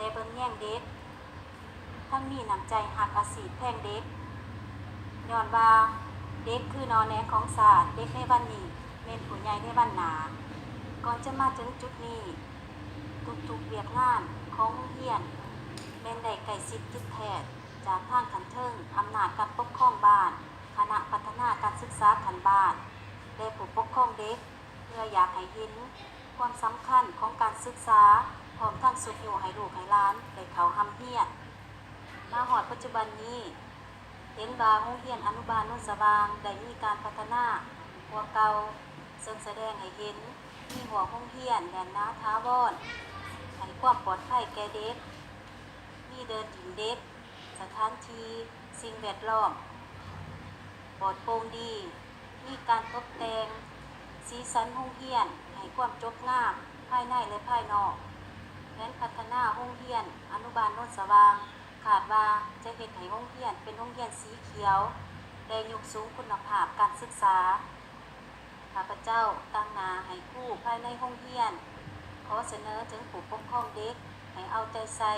ແລະເບິ່ງແຍງເດັກ ທັງມີນ້ຳໃຈຮັກອາຊີບແພງເດັກ ຍ້ອນວ່າເດັກຄືໜໍ່ແໜງຂອງຊາດ, ເດັກໃນວັນນີ້ແມ່ນຜູ້ໃຫຍ່ໃນວັນໜ້າ. ກ່ອນຈະມາເຖິງຈຸດນີ້, ທຸກໆວຽກງານຂອງໂຮງຮຽນແມ່ນໄດ້ໃກ້ຊິດຕິດແທດຈາກທາງຂັ້ນເທິງ, ອຳນາດການປົກຄອງບ້ານ, ຄະນະພັດທະນາການສຶກສາຂັ້ນບ້ານ ແລະຜູ້ປົກຄອງເດັກ ເພື່ອຢາກໃຫ້ເຫັນຄວາມສຳຄັນຂອງການສຶກສາ, ພ້ອມທັງຊຸກຍູ້ໃຫ້ລູກໃຫ້ຫຼານໄດ້ເຂົ້າຮ່ຳຮຽນ. ມາຮອດປັດຈຸບັນນີ້, ເຫັນວ່າໂຮງຮຽນອະນຸບານໂນນສະຫວ່າງໄດ້ມີການພັດທະນາກວ່າເກົ່າ, ເຊິ່ງສະແດງໃຫ້ເຫັນມີຮົ້ວໂຮງຮຽນແໜ້ນໜາຖາວອນ, ໃຫ້ຄວາມປອດໄພແກ່ເດັກ, ມີເດີ່ນດິນເດັກ, ສະຖານທີ່ສິ່ງແວດລ້ອມປອດໂປ່ງດີ, ມີການຕົບແຕ່ງສີສັນໂຮງຮຽນໃຫ້ຄວາມຈົບງາມພາຍໃນ ແລະ ພາຍນອກ. ແຜນພັດທະນາໂຮງຮຽນອະນຸບານໂນນສະຫວ່າງ ຄາດວ່າຈະເຮັດໃຫ້ໂຮງຮຽນເປັນໂຮງຮຽນສີຂຽວ ແລະ ຍົກສູງຄຸນນະພາບການສຶກສາ. ຂ້າພະເຈົ້າຕາງໜ້າໃຫ້ຄູພາຍໃນໂຮງຮຽນ ຂໍສະເໜີເຖິງຜູ້ປົກຄອງເດັກໃຫ້ເອົາໃຈໃສ່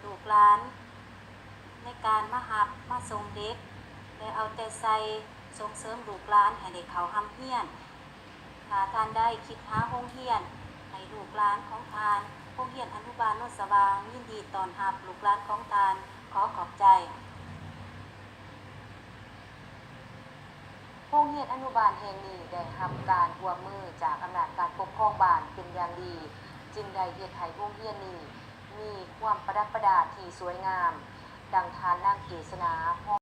ລູກຫຼານ ໃນການມາຮັບມາສົ່ງເດັກ ແລະ ເອົາໃຈໃສ່ສົ່ງເສີມລູກຫຼານໃຫ້ໄດ້ເຂົ້າຮ່ຳຮຽນ. ຖ້າທ່ານໃດຄິດຫາໂຮງຮຽນໃຫ້ລູກຫຼານຂອງທ່ານ, ໂຮງຮຽນອະນຸບານໂນນສະຫວ່າງຍິນດີຕ້ອນຮັບລູກຫຼານຂອງທ່ານ. ຂໍຂອບໃຈ. ໂຮງຮຽນອະນຸບານແຫ່ງນີ້ໄດ້ຮັບການຮ່ວມມືຈາກອຳນາດການປົກຄອງບ້ານເປັນຢ່າງດີ, ຈຶ່ງໄດ້ເຮັດໃຫ້ໂຮງຮຽນນີ້ມີຄວາມປະດັບປະດາທີ່ສວຍງາມ. ດັ່ງທ່ານນາງເກສນາ, ຮອງ